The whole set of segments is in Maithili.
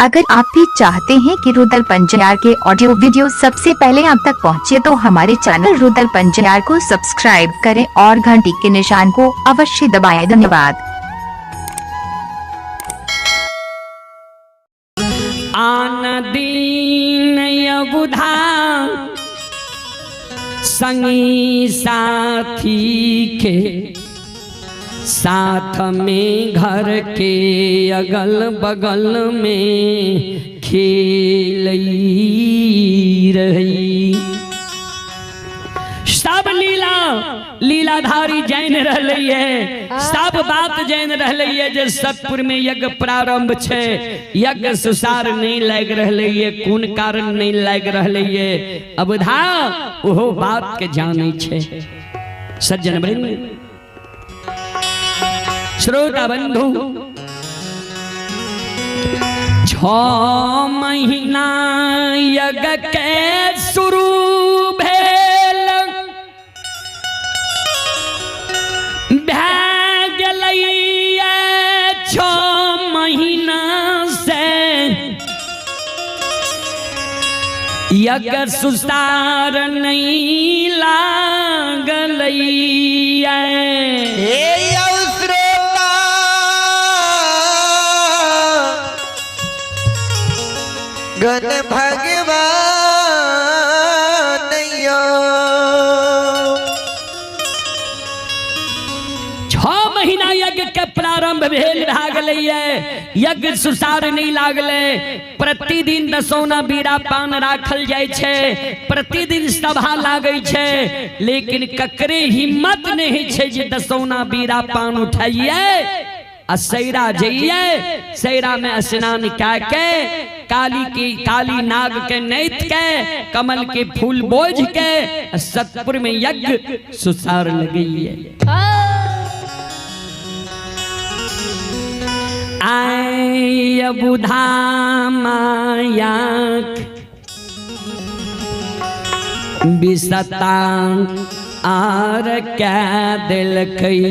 अगर आप भी चाहते हैं कि रुदल पंजार के ऑडियो वीडियो सबसे पहले आप तक पहुंचे तो हमारे चैनल रुदल पंजार को सब्सक्राइब करें और घंटी के निशान को अवश्य दबाएं। धन्यवाद। आन दीन बुधा संगी साथी के साथ में घर के अगल बगल में खेल रही। सब लीला लीलाधारी जैन रहलै है, सब बात जैन रहलै है जे सतपुर में यज्ञ प्रारंभ छे, यज्ञ सुसार नहीं लाग रहलै है, कोन कारण नहीं लाग रहलै है। अबधा ओहो बात के जानै छे। सज्जन वृंद, श्रोता बंधु, 6 महीना यज्ञ के शुरू भेल, भए गेलैया 6 महीना से यज्ञ सुसार नहीं लागलैया। हे यौ श्रोता गण भगवान यो। 6 महीना यज्ञ के प्रारंभ भेल भए गेलैया, यज्ञ सुसार नहीं लागले। प्रतिदिन दसौना बीड़ा पान राखल जाइ छै, प्रतिदिन सभा लागै छै, लेकिन ककरे हिम्मत नहीं छै जे दसौना बीड़ा पान उठाइए आ सैरा जइए, सैरा में स्नान कए के काली की काली नाग के नैत के कमल के फूल बोझ के सतपुर में यज्ञ सुसार लगइए। आय बुधा माया बिसता आर कै दिलकै।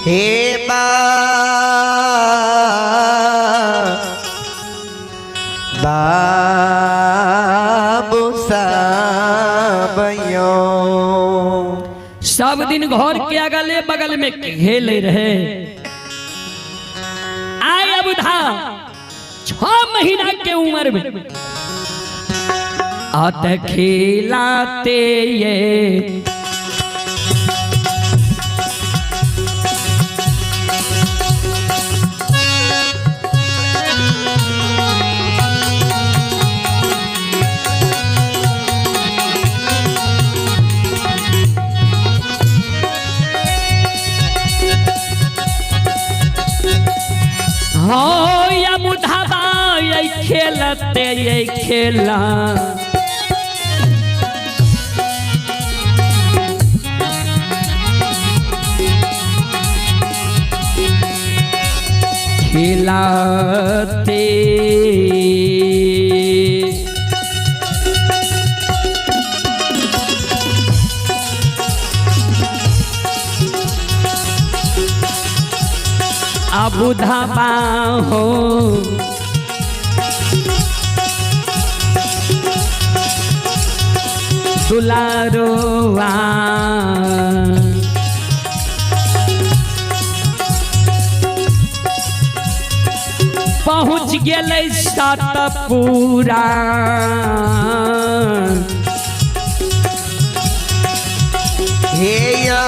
हे बा बाबू साबयो। सब दिन घर के अगले बगल में खेले रहे। आय अबुधा 6 महीना के उम्र में आत खेलाते ये हो यमुधाबा ये खेलते ये खेला। खिलाते अबुधाबा हो दुलारोवा पहुँच गेलै सतपुरा। हे यो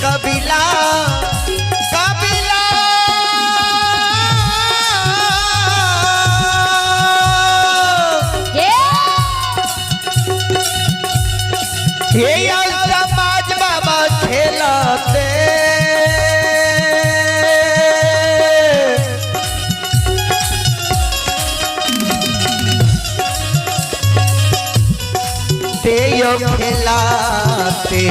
कबिला कबिला हे यो समाज बाबा खेलते ते यो खेलाते।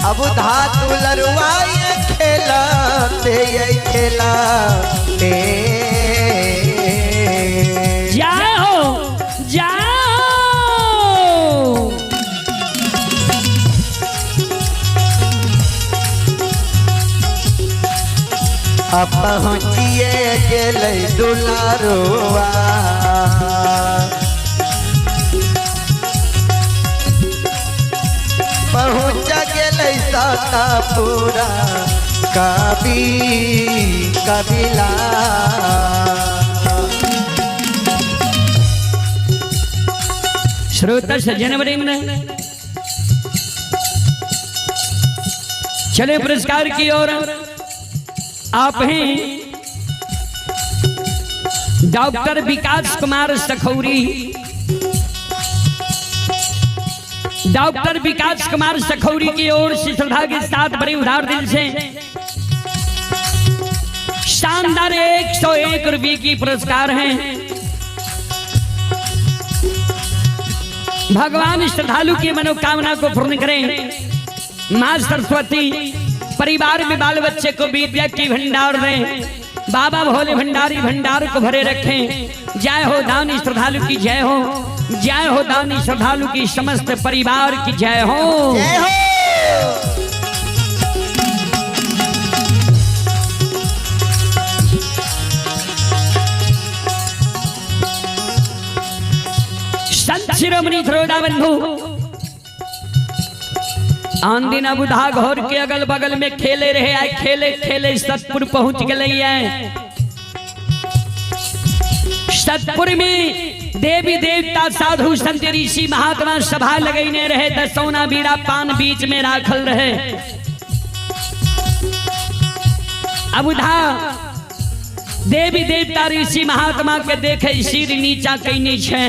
अब धातु लरुआए खेलाते ये खेलाते। जाओ जाओ। आ पहुँचिए गेलै दुलारुआ। पहुँच गेलै सतपुरा कवि कबिला। श्रोता सज्जन वृंद, चले पुरस्कार की ओर। आप हैं डॉक्टर विकास कुमार सखौरी। डॉक्टर विकास कुमार सखौरी की ओर से श्रद्धा के साथ बड़े उधार दिल से शानदार 101 रुपये की पुरस्कार हैं। भगवान श्रद्धालु की मनोकामना को पूर्ण करें। मां सरस्वती परिवार में बाल बच्चे को विद्या की भंडार दें। बाबा भोले भंडारी भंडार को भरे रखें। जय हो दानी श्रद्धालु की जय हो। जय हो दानी श्रद्धालु की समस्त परिवार की जय हो। जय हो। संत शिरोमणि श्रोता बंधु, आन दिन अबुधा घर के अगल बगल में खेले रहे आए, खेले खेले सतपुर पहुंच गए है। सतपुर में देवी देवता साधु संत ऋषि महात्मा सभा लगैने रहे। दसौना बीड़ा पान बीच में राखल रहे। अबुधा देवी देवता ऋषि महात्मा के देखे सिर नीचा कैने छे,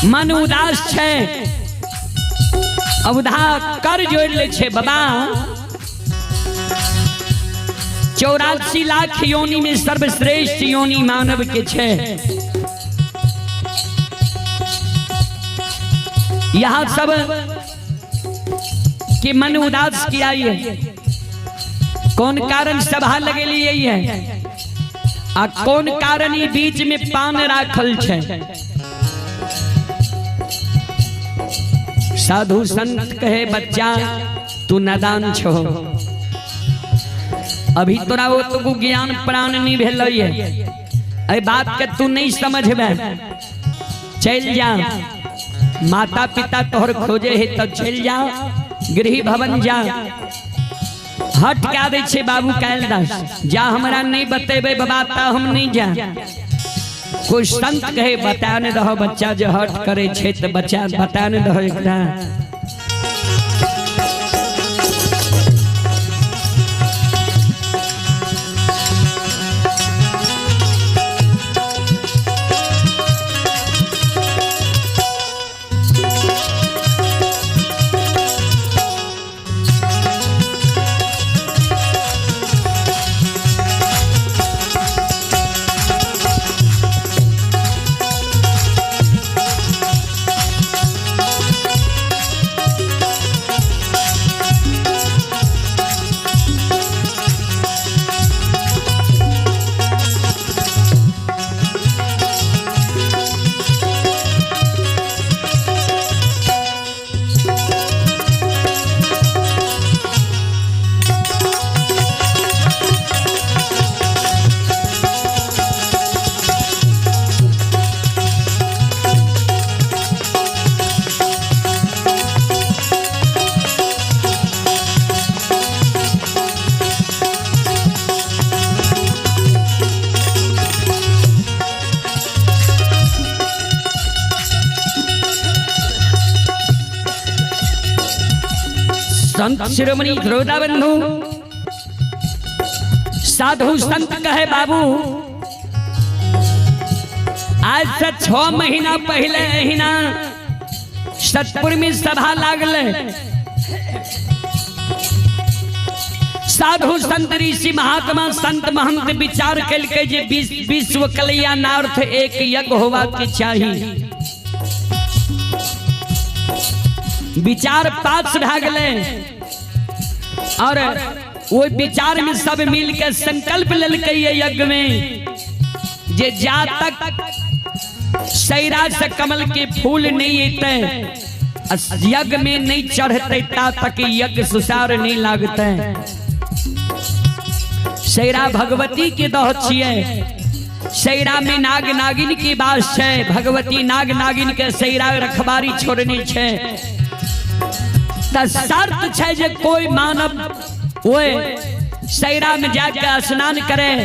मन उदास छे। अबुधा कर जोड़ ले छे बाबा, 84 लाख योनि में सर्वश्रेष्ठ योनि मानव के छे। यहाँ सब के मन उदास किया है, कौन कारण सभा लगेली यही है आ कौन कारण ई बीच में पान राखल छे। साधु संत कहे बच्चा तू नादान छो, अभी तोरा वो तो ज्ञान प्राण नहीं भेल है, एहि बात के तू नहीं समझबे, चल जा। माता पिता तोहर खोजे है तो चल जा, गृह भवन जा। हट क्या दे छे बाबू कैलदास, जा हमरा नहीं बतेबे बाबा ता हम नहीं जा। कोई संत कहे बता ने दहो बच्चा जो हट करे छे तो बच्चा बता ने दहो एकरा। संत शिरोमणि श्रोता बंधु, साधु संत कहे बाबू आज से 6 महीना पहले अहिना सतपुर में सभा लागल। साधु संत ऋषि महात्मा संत महंत विचार कलकै जे विश्व कल्याणार्थ एक यज्ञ होवा के चाहिए। विचार पास भए गेलै और वो विचार में सब मिल के संकल्प लेलकै यज्ञ में जे जा तक सैरा से कमल के फूल नहीं एतै यज्ञ में नहीं चढ़ते ता तक यज्ञ सुसार नहीं लागते। सैरा भगवती के दह छियै। सैरा में नाग नागिन के वास छै, भगवती नाग नागिन के सैरा रखबारी छोड़ने छै। त शर्त छै जे कोई मानव ओए सैरा में जाके स्नान करे,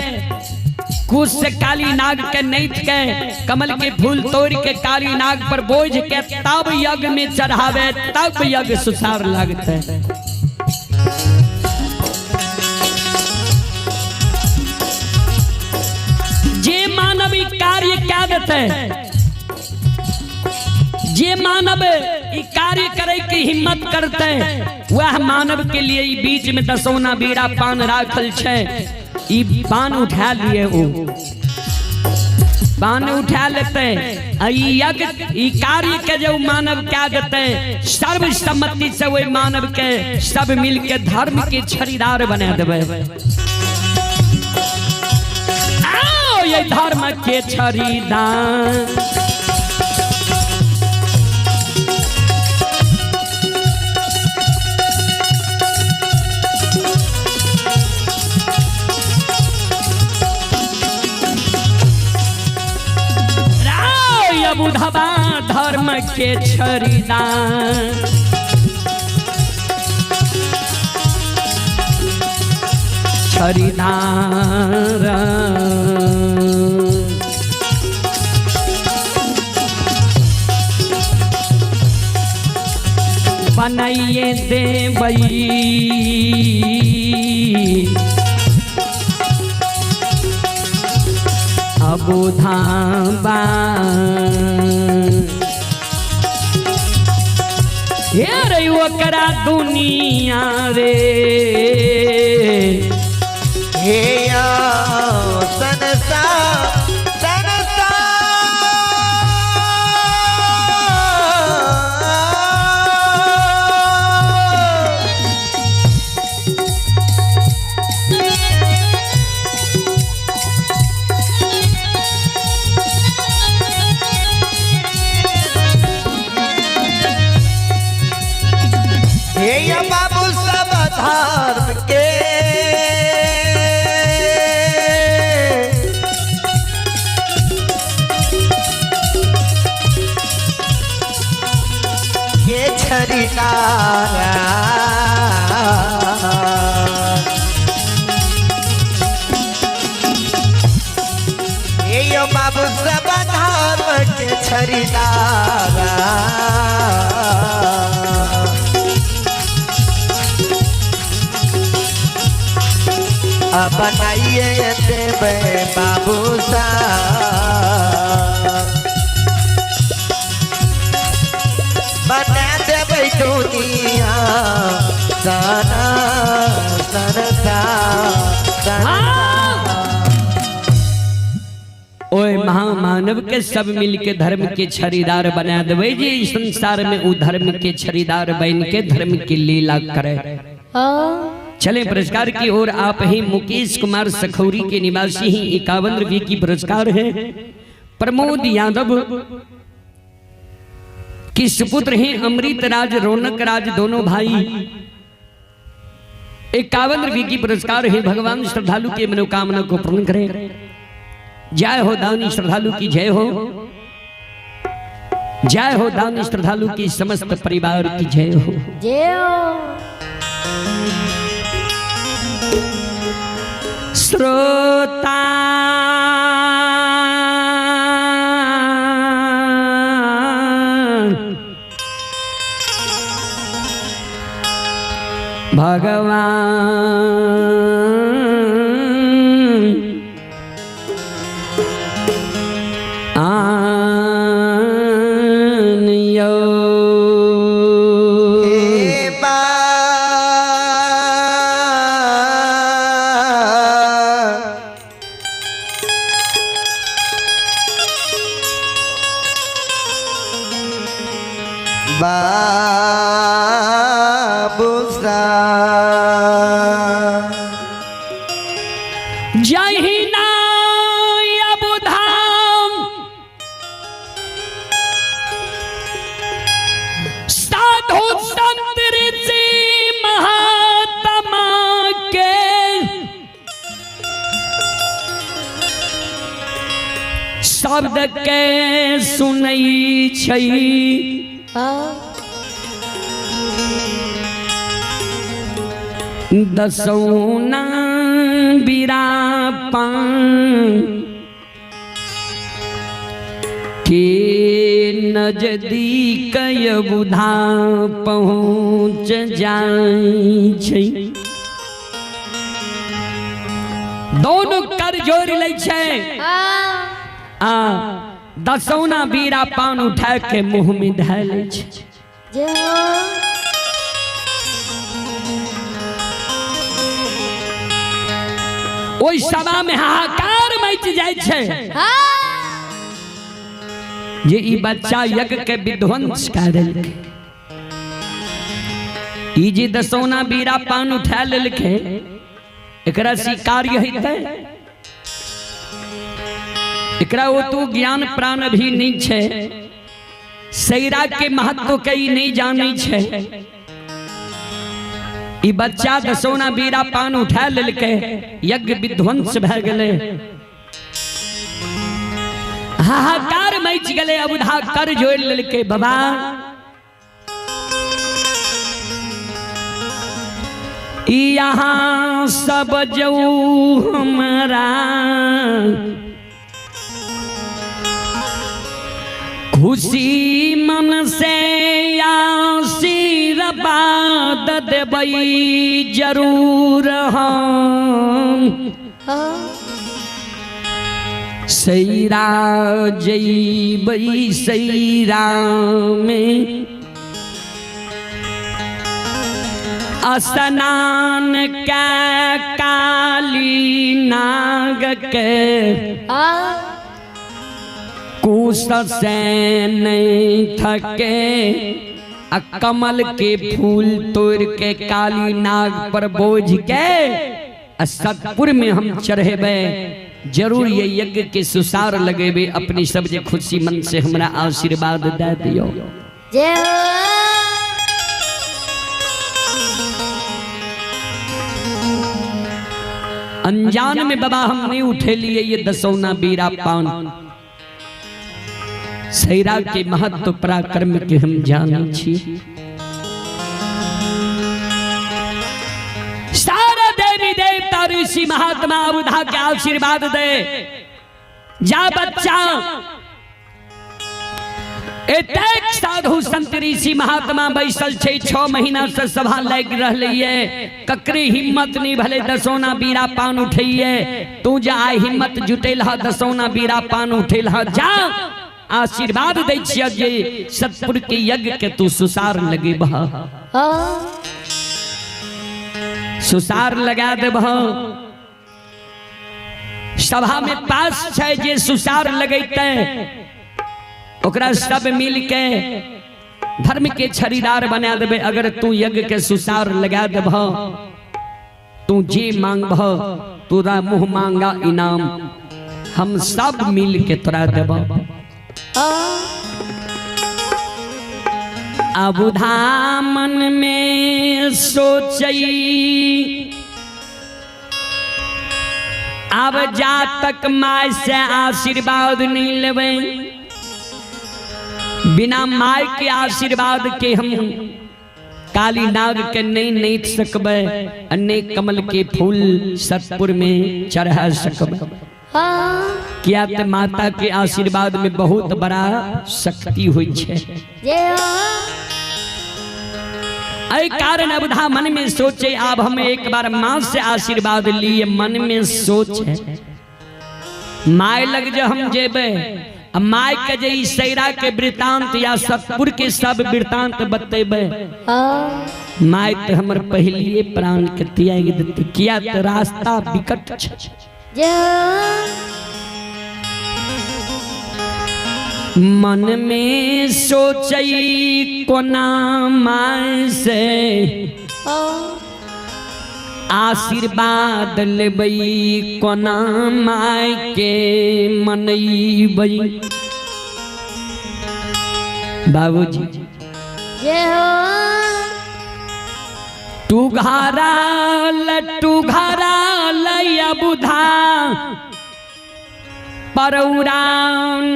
कुश से काली नाग के नैत के कमल के फूल तोड़ के काली नाग पर बोझ के तब यज्ञ में चढ़ावे, तब यज्ञ सुसार लगते। जे मानव ई कार्य क्या देते, जे मानव ई कार्य करे के हिम्मत करते, वह मानव के लिए ई बीच में दसौना बीड़ा पान राखल छै। ई पान उठा लिए, ओ पान उठा लेते, ई यज्ञ ई कार्य के जो मानव क्या देते, सर्वसम्मति से वही मानव के सब मिल के धर्म के छड़ीदार बना देवे। आओ ये धर्म के छड़ीदार। बुधवा धर्म के छड़ीदार। छड़ीदार बनाइए देवई अबुधाबा। हे रे ओकरा दुनिया रे, हे संसार बाबू सब धर्म के ये छड़ीदारा। ये बाबू सब धर्म के छड़ीदारा। बनाइए देवे बाबू साहब, बना देवे दुनिया सारा संसार। ओए महामानव के सब मिल के धर्म के छड़ीदार बना देवे जी। संसार में उ धर्म के छड़ीदार बन के धर्म की लीला करे। चले पुरस्कार की ओर। आप ही मुकेश कुमार सखौरी के निवासी ही 51 रुपये की पुरस्कार है। प्रमोद यादव की सुपुत्र हैं अमृत राज रौनक राज, दोनों भाई 51 रुपये की पुरस्कार है। भगवान श्रद्धालु के मनोकामना को पूर्ण करें। जय हो दानी श्रद्धालु की जय हो, जय हो दानी श्रद्धालु की समस्त परिवार की जय हो, जय हो। श्रोता भगवान आन यो बाबू सा शब्द के सुनै छै। दसौना बीरा पान के नजदीक बुधा पहुँच जाइ छै। दोनों कर जोड़ लै छै आ दसौना बीरा पान उठा के मुंह में धऽ लै छै। ओहि सभा में हाहाकार मचि जाइ छै जे ई बच्चा यज्ञ के विध्वंस कऽ देलकै। ई जे दसौना बीरा पान उठा लेलकै एकरा स्वीकार्य हेतै? एकरा ओ तो ज्ञान प्राण भी नहीं छै, सैरा के महत्व के ई नहीं जानै छै। ई बच्चा दसौना बीरा पान उठा लेलकै, यज्ञ विध्वंस भए गेलै, हाहाकार मचि गेलै। अबुधा कर जोड़ि लेलकै, बाबा यहाँ सब जऊ हमरा खुशी मन से आशीर्वाद देबै जरूर हम। सैरा जैबै सैरा में स्नान के काली नाग के कुश से नहीं थके आ कमल के फूल तोड़ के काली नाग पर बोझ के आ सतपुर में हम चढ़ेबे जरूर ये यज्ञ के सुसार लगेबे। अपनी सब जे खुशी मन से हमरा आशीर्वाद दे दियो। जय हो। अनजान में बाबा हम नहीं उठे लिए ये दसौना बीरा पान। सैरा के महत्व पराक्रम के हम जानै छी। सारा देवी देवता ऋषि महात्मा अबुधा के आशीर्वाद दे। जा बच्चा, एतेक साधु संत ऋषि महात्मा बैसल छै, 6 महीना से सभा लागि रहलैये, ककरे हिम्मत नहीं भले दसौना बीरा पान उठैये। तू जा आइ हिम्मत जुटेल ह, दसौना बीरा पान उठेल ह, जा आशीर्वाद दै छियै जे सतपुर के यज्ञ के तू सुसार लगेबह। सुसार लगा देबह। सभा में पास छै जे सुसार लगैते ओकरा सब मिल के धर्म के छड़ीदार बना देबे। अगर तू यज्ञ के सुसार लगा देबह, तू जे मांगबह तोरा मुँह मांगा इनाम हम सब मिल के तोरा देबह। अबुधा मन में सोचई अब जा तक माय से आशीर्वाद नहीं लेबै, बिना माय के आशीर्वाद के हम काली नाग के नहीं नैत सकबै, नहीं कमल के फूल सतपुर में चढ़ा सकबै। क्या ते माता के आशीर्वाद में बहुत बड़ा शक्ति हुई छे। ऐ कारण अबधा मन में सोचे अब हम एक बार माँ से आशीर्वाद लिए, मन में सोचे my लग जे हम जेबे, my के जे ई सैरा के वृतांत या सतपुर के सब वृतांत बतेबे, my ते हमर पहलिए प्राण के त्याग देते। किया ते रास्ता विकट छे। मन में सोचई कोना my से आशीर्वाद लेबै, कोना my के मनैबै। बाबूजी तू घरा लया बुधा परौरा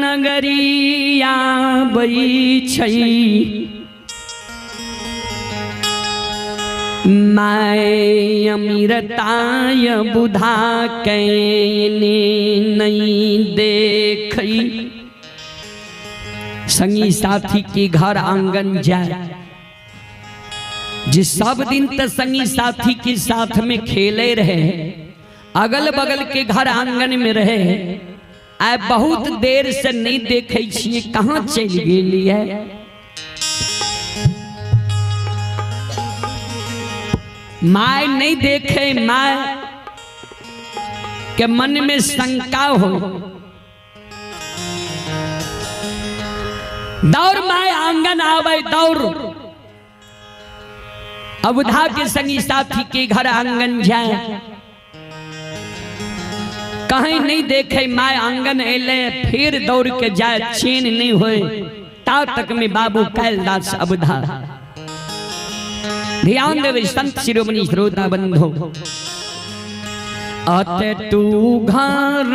नगरी आबै छै। My अमिरताय बुधा कैने नहीं देखई। संगी साथी के घर आंगन जाए, जे सब दिन त संगी साथी के साथ में खेले रहे, अगल बगल के घर आंगन में रहे, आइ बहुत देर से नहीं देखे छियै, कहाँ चलि गेली है। My नहीं देखे, my के मन में शंका हो, दौड़ my आंगन आवे, दौड़ अवधा के संगी साथी के घर आंगन जाए, कहीं नहीं देखे, my आंगन एले फिर दौड़ के जाए, चैन नहीं होए ता तक में बाबू कैलदास अवधा। ध्यान देवे संत शिरोमणि श्रोता बंधो, अत तू घर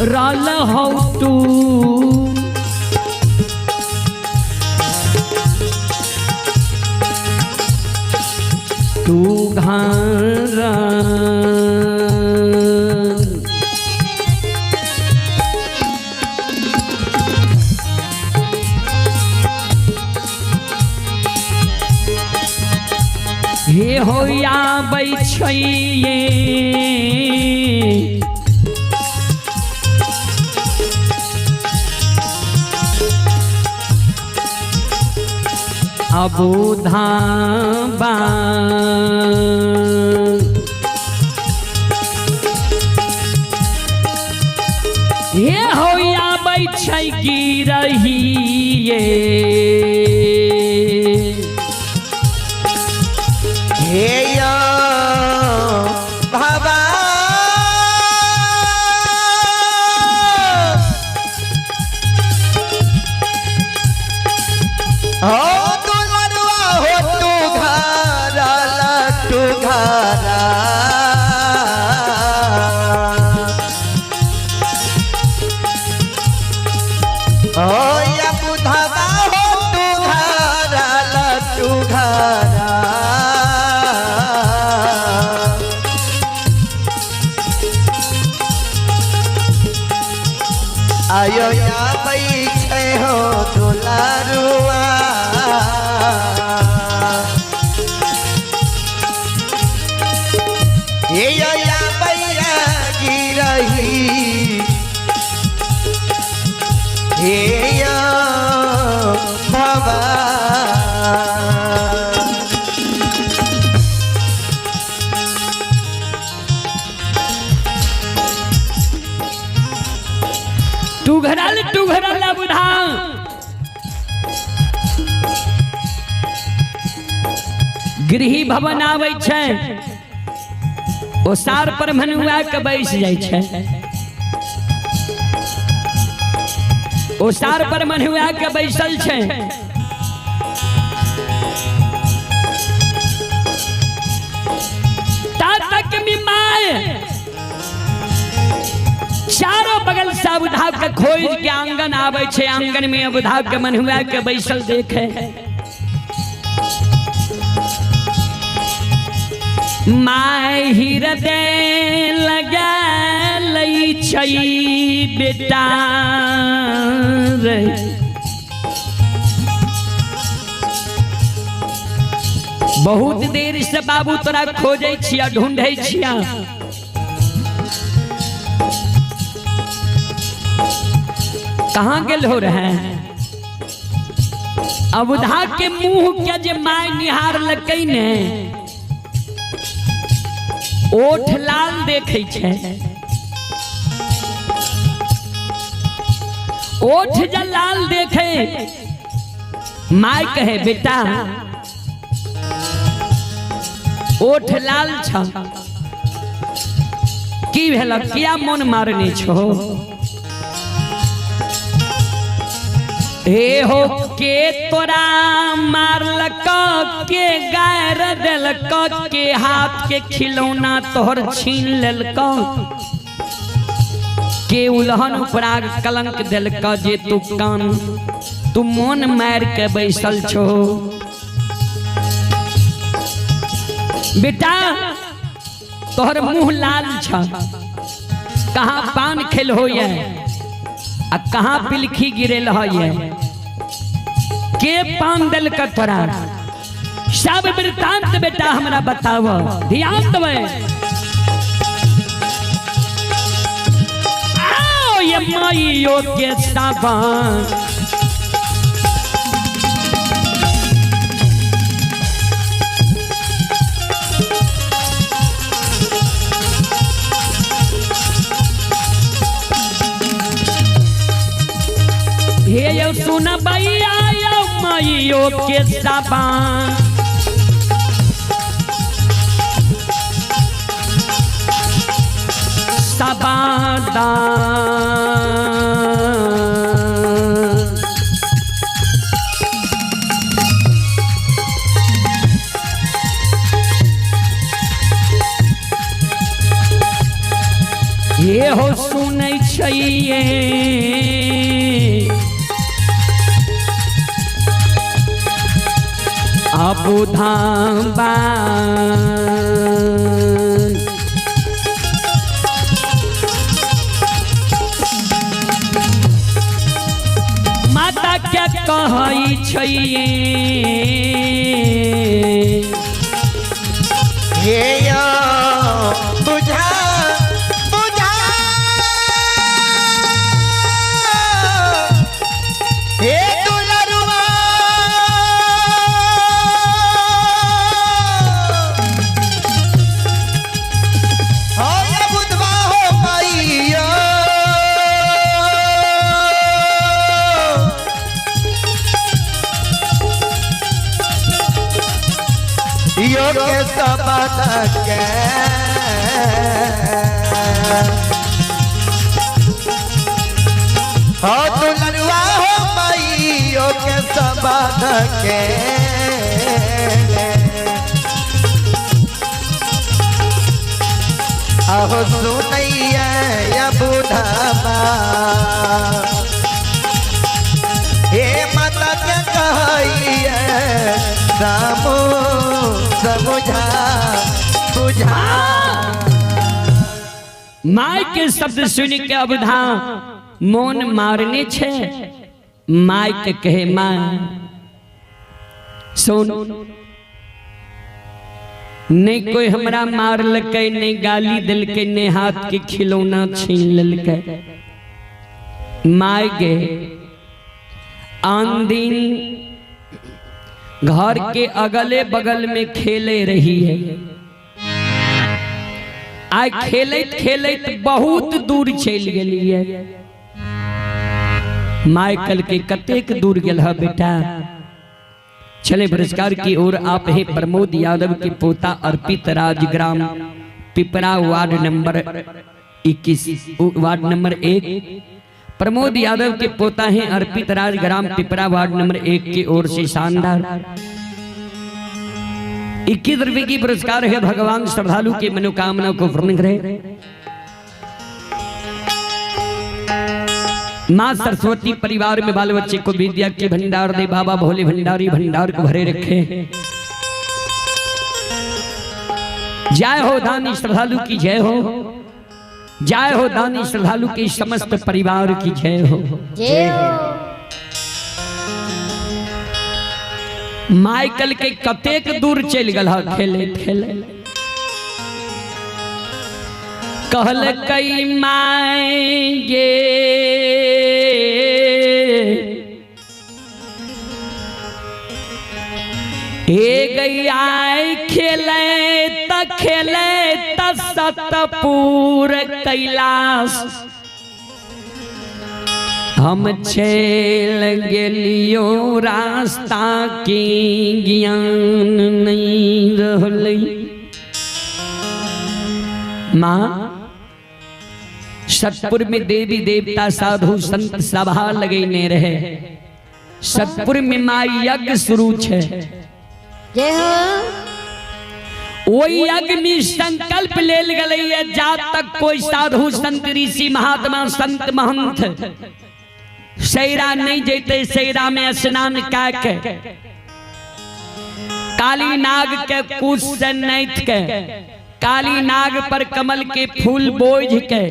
रल हो तू तू घर हे हो आबै छै। अबुधाबा हे हो आबै छै गिरहिए। हे यो बाबा हो दुलरुआ हो तू घरा लट्टू घरा ओ या बुधवा हो तू घरा लट्टू घरा। आयो या छै हो दुलारुआ हे यो या बैया गिरही हे यो भवा। टुघरल टुघरल अबुधा गृही भवन आबै छै, ओसार पर मनुआ के बैस जाइ छै, ओसार पर मनुआ के बैसल छै। ता तक में my चारों बगल से अबुधा के खोज के आंगन आबै छै, आंगन में अबुधा के मनुआ के बैसल देखे। My हृदय लगा लै छै बेटा रे। बहुत देर से बाबू तोरा खोजै छिया, ढूंढै छिया। कहाँ गेल हो रहे? अबुधा के मुंह के जे my निहार लकै ने, ओठ लाल देखै छै। ओठ जे लाल देखे, my कहे बेटा ओठ लाल छ, की भेल, किया मन मारने छो? हे हो के तोरा मारलक, के गायर देलक, के हाथ के खिलौना तोहर छीन लेलक, के उलहन उपराग कलंक देलक जे तू कान तू मन मार के बैसल छो। बेटा तोहर मुंह लाल छ, कहाँ पान खेल हो ये आ कहाँ पिलखी गिरेल है, के पान देलक तोरा? सब वृत्तांत बेटा हमरा बताव, ध्यान देबै। आओ ये माइयो के साबन हे यो सुन भैया यो माइयो के साबान। साबादान हे हो सुनै छियै अबुधाबान। माता क्या कहै छियै? हे यो बुझा बुझा, हे दुलरुआ, हो ये बुधवा हो मैया, यो के सबन के हो दुलरुआ हो मैयो के सबन के। आहो सुनैया या बुधवा, हे माता के कहैया सामो समुझा बुझा। My के शब्द सुन के अबधा मोन मारने छे। My के कहे my सुन, नहीं कोई हमरा मारलकै, नहीं गाली दिलकै, नहीं हाथ के खिलौना छीन लेलकै। My गे आन दिन घर के अगले बगल में खेले रही है, आइ खेलैत खेलैत बहुत दूर चलि गेलियै। My कल के कतेक दूर गेल है बेटा? चले पुरस्कार की ओर आप हैं प्रमोद यादव के पोता अर्पित Rajgram Pipra ward number 21 ward number 1। Pramod Yadav के पोता हैं अर्पित राजग्राम पिपरा वार्ड नंबर 1 की ओर से शानदार 21 रुपए की पुरस्कार है। भगवान श्रद्धालु की मनोकामना को पूर्ण करे। माँ सरस्वती परिवार में बाल बच्चे को विद्या के भंडार दे, बाबा भोले भंडारी भंडार को भरे रखे। जय हो दानी श्रद्धालु की जय हो। जय हो दानी श्रद्धालु के समस्त परिवार की जय हो। जय हो। माइकल के कतेक दूर चल गल खेले खेले। कहल कई माएंगे हे गई आए खेले त खेले त सतपुर कैलाश हम चल गेलियो रास्ता के ज्ञान नहीं रहलै। माँ सतपुर में देवी देवता साधु संत सभा लगेने रहे। सतपुर में माँ यज्ञ शुरू छे। जय हो। वही यज्ञ में संकल्प लेल गए जा तक कोई साधु संत ऋषि महात्मा संत महंत सैरा नहीं जैते, सैरा में स्नान के काली नाग के कुश से नैत के काली नाग पर कमल के फूल बोझ के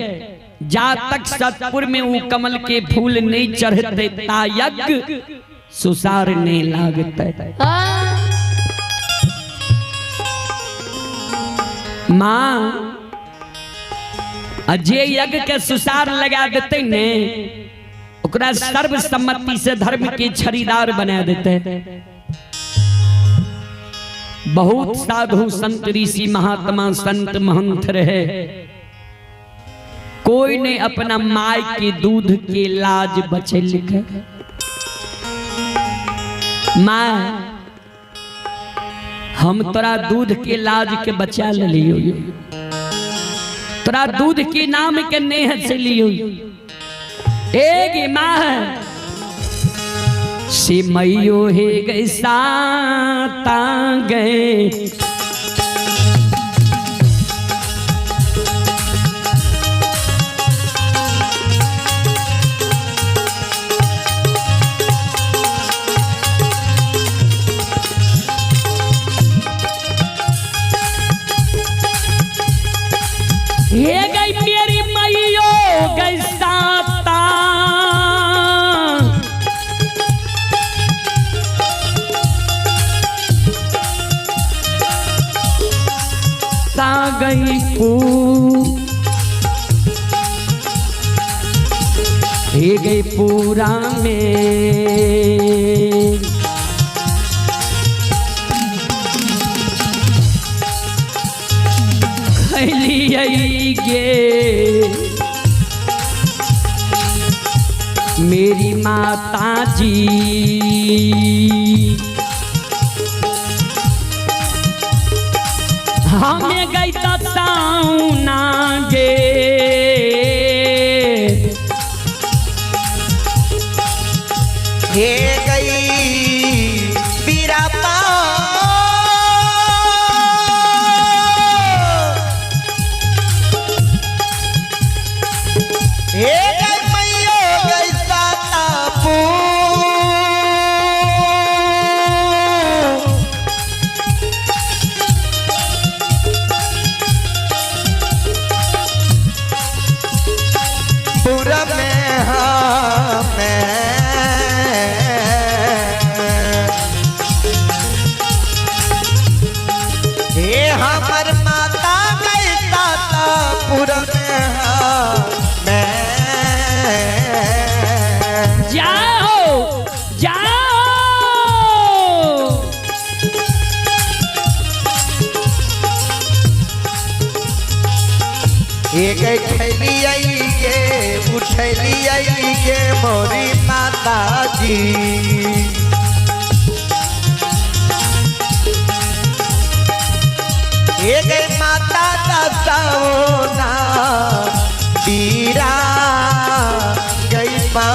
जा तक सतपुर में वो कमल के फूल नहीं चढ़ते ता यज्ञ सुसार नहीं लागते। माँ जे यज्ञ के सुसार लगा देते ने ओकरा सर्वसम्मति से धर्म के छड़ीदार बना देते। बहुत साधु संत ऋषि महात्मा संत महंत रहे, कोई ने अपना माय के दूध के लाज बचे लिखे। माँ हम तोरा दूध के लाज के बचा लियो, तोरा दूध के नाम के नेह से लियो। एक माँ से मैयो हे गई साता गए ये गई मेरी मैयो गई साता ता गई पू हे गई पूरा में गे मेरी माता जी। हमें गई ना गे हे गई बीरापा हे गई मैयो गई सातापू पूरा में हमें हे हमर माता गई सातापुर में हमें। जाओ जाओ एक खैली आई गे उठैली आई गे मोरी माता जी। एक माता दसाओना बीरा गई पा।